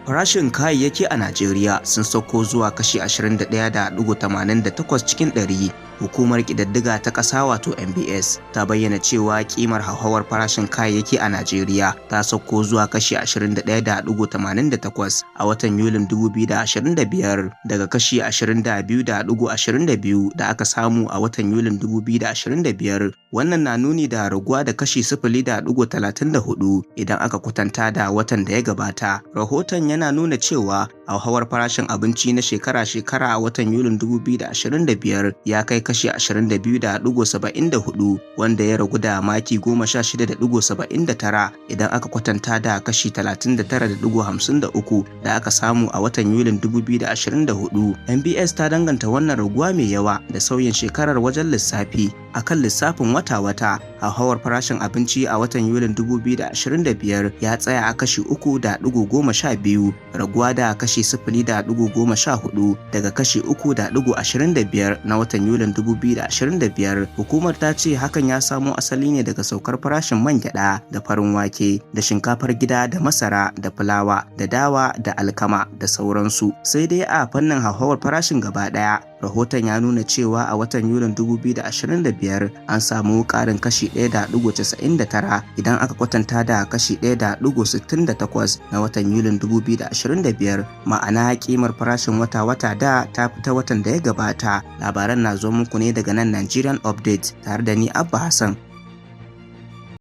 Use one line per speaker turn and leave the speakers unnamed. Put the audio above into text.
Farashin kayayyaki a Najeriya sun sauko zuwa kashi 21.88 cikin ɗari. Hukumar ƙididdiga ta ƙasa, wato NBS, ta bayyana cewa ƙimar hauhawar farashin kayayyaki a Najeriya ta sauko zuwa kashi 21.88 a watan Yulin 2025, daga kashi 22.22 da aka samu a watan Yulin 2025. Wannan na nuni da raguwa da kashi 0.34 idan aka kwatanta da watan da ya gabata. Rahoton yana nuna cewa hauhawar farashin abinci na shekara-shekara a watan Yulin 2025 ya kai kashi 22.74, wanda ya ragu da maki 16.79 idan aka kwatanta da kashi 39.53 da aka samu a watan Yulin 2024. NBS ta danganta wannan raguwa mai yawa da sauyin shekarar wajen lissafi. Akan lissafin wata-wata, hauhawar farashin abinci a watan Yulin 2025 ya tsaya a kashi 3.12, raguwa da kashi 0.14 daga kashi 3.25 na watan Yulin 2025. Hukumar ta ce hakan ya samo asali ne daga saukar farashin man gyada da farin wake da shinkafar gida da masara da fulawa da dawa da alkama da sauransu. Sai dai a fannin hauhawar farashin gaba daya, rahoton ya nuna cewa a watan Yulin 2025 an samu ƙarin kashi 1.99 idan aka kwatanta da kashi 1.68 na watan Yulin 2025, ma'ana kimar farashin wata-wata da ta fita watan da ya gabata. Labaran na zo muku ne daga nan Nigerian Update tare da ni, Abba Hassan.